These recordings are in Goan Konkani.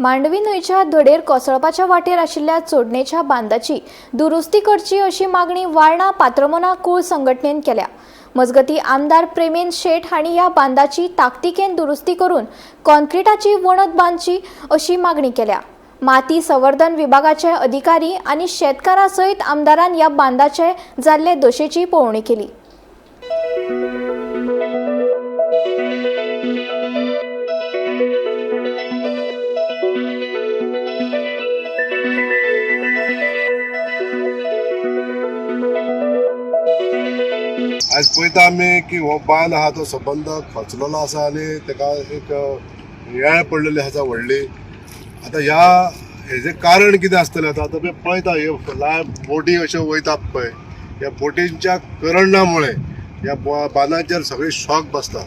मांडवी न्हंयच्या धडेर कोसळपाच्या वाटेर आशिल्ल्या चोडणेच्या बांदाची दुरुस्ती करची अशी मागणी वारणा पात्रमोना कूळ संघटनेन केल्या. मजगती आमदार प्रेमेंद शेट हांणी ह्या बांदाची ताकतिकेन दुरुस्ती करून कॉन्क्रिटाची वणत बांदची अशी मागणी केल्या. माती संवर्धन विभागाचे अधिकारी आनी शेतकारां सयत आमदारान ह्या बांदाचे जाल्ले दशेची पळोवणी केली. आज पळयता आमी की हो बांद आहा तो सबंद खचलेलो आसा आनी ताका एक येळ पडलेली आसा व्हडली. आतां ह्या हेजें कारण कितें आसतलें, आतां आतां तुमी पळयता ह्यो लांब बोटी अश्यो वयतात पळय, ह्या बोटींच्या करंडा मुळे ह्या बांदाचेर सगळी शॉक बसता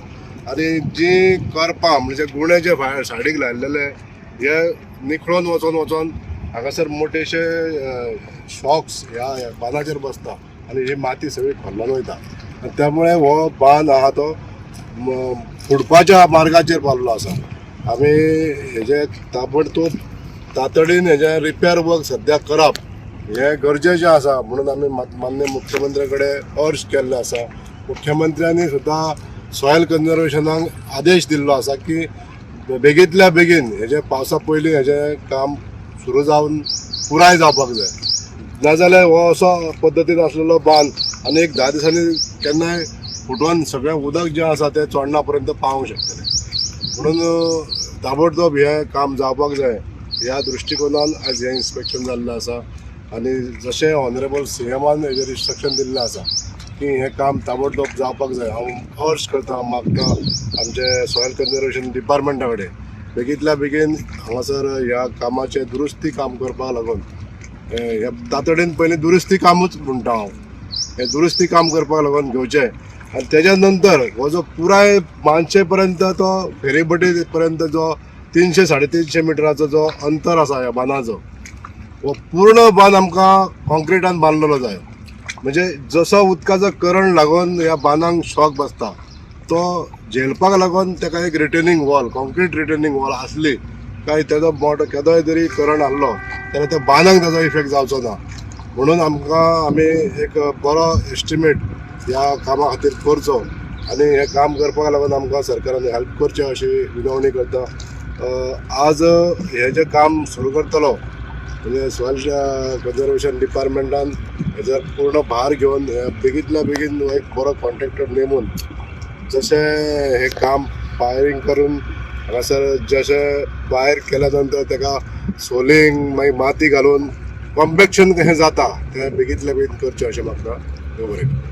आनी जी करपां म्हणजे गुणे जे भायर सायडीक लायलेले हे निखळून वचोन वचोन हांगासर मोटेशे शॉक्स ह्या बांदाचेर बसता आनी ही माती सगळी खोल्लोन वयता आनी त्यामुळे हो बांद आहा तो फुटपाच्या मार्गाचेर पावल्लो आसा. आमी हेजे ताबडतोब तातडीन हेजें रिपेर वर्क सद्याक करप हें गरजेचें आसा म्हणून आमी माननीय मुख्यमंत्र्या कडेन अर्ज केल्लो आसा. मुख्यमंत्र्यांनी सुद्दां सॉयल कन्जर्वेशनाक आदेश दिल्लो आसा की बेगींतल्या बेगीन हेजें पावसा पयलीं हेजें काम सुरू जावन पुराय जावपाक जाय, नाजाल्यार हो असो पद्दतीन आसलेलो बांद आनी एक 10 दिसांनी केन्नाय फुटोवन सगळें उदक जें आसा तें चोडणा पर्यंत पावोंक शकतलें. म्हणून ताबडतोब हें काम जावपाक जाय ह्या दृश्टिकोनान आयज हें इन्स्पेक्शन जाल्लें आसा आनी जशें ऑनरेबल सी एमान हेजेर इन्स्ट्रक्शन दिल्लें आसा की हें काम ताबडतोब जावपाक जाय. हांव अर्ज करता, मागता आमचे सॉयल कन्जर्वेशन डिपार्टमेंटा कडेन बेगींतल्या बेगीन हांगासर ह्या कामाचें दुरुस्ती काम करपाक लागून हे तातडीन पयलीं दुरुस्ती कामूच म्हणटा हांव, हें दुरुस्ती काम करपाक लागून घेवचें आनी तेज्या नंतर हो जो पुराय मानशे पर्यंत तो फेरीबोटी पर्यंत जो 300 350 मिटराचो जो अंतर आसा ह्या बांदाचो, हो पूर्ण बांद आमकां कॉन्क्रिटान बांदलेलो जाय. म्हणजे जसो उदकाचो करंट लागून ह्या बांदांक शॉक बसता तो झेलपाक लागून ताका एक retaining wall, concrete retaining wall आसली काय तेजो मोटो केदोय जरी करंट आहलो जाल्यार त्या बांदांक ताजो इफेक्ट जावचो ना. म्हणून आमकां आमी एक बरो एस्टिमेट ह्या कामा खातीर करचो आनी हें काम करपाक लागून आमकां सरकारान हेल्प करचें अशी विनवणी करता. आज हें जें काम सुरू करतलो म्हणजे सॉयल कन्जर्वेशन डिपार्टमेंटान हेजर पूर्ण भार घेवन बेगींतल्या बेगीन एक बरो कॉन्ट्रॅक्टर नेमून जशें हें काम फायरींग करून हांगासर जशें भायर केल्या नंतर ताका सोलिंग मागीर माती घालून कॉम्पॅक्शन कशें जाता तें बेगींतल्या बेगीन करचें अशें म्हाका बरें.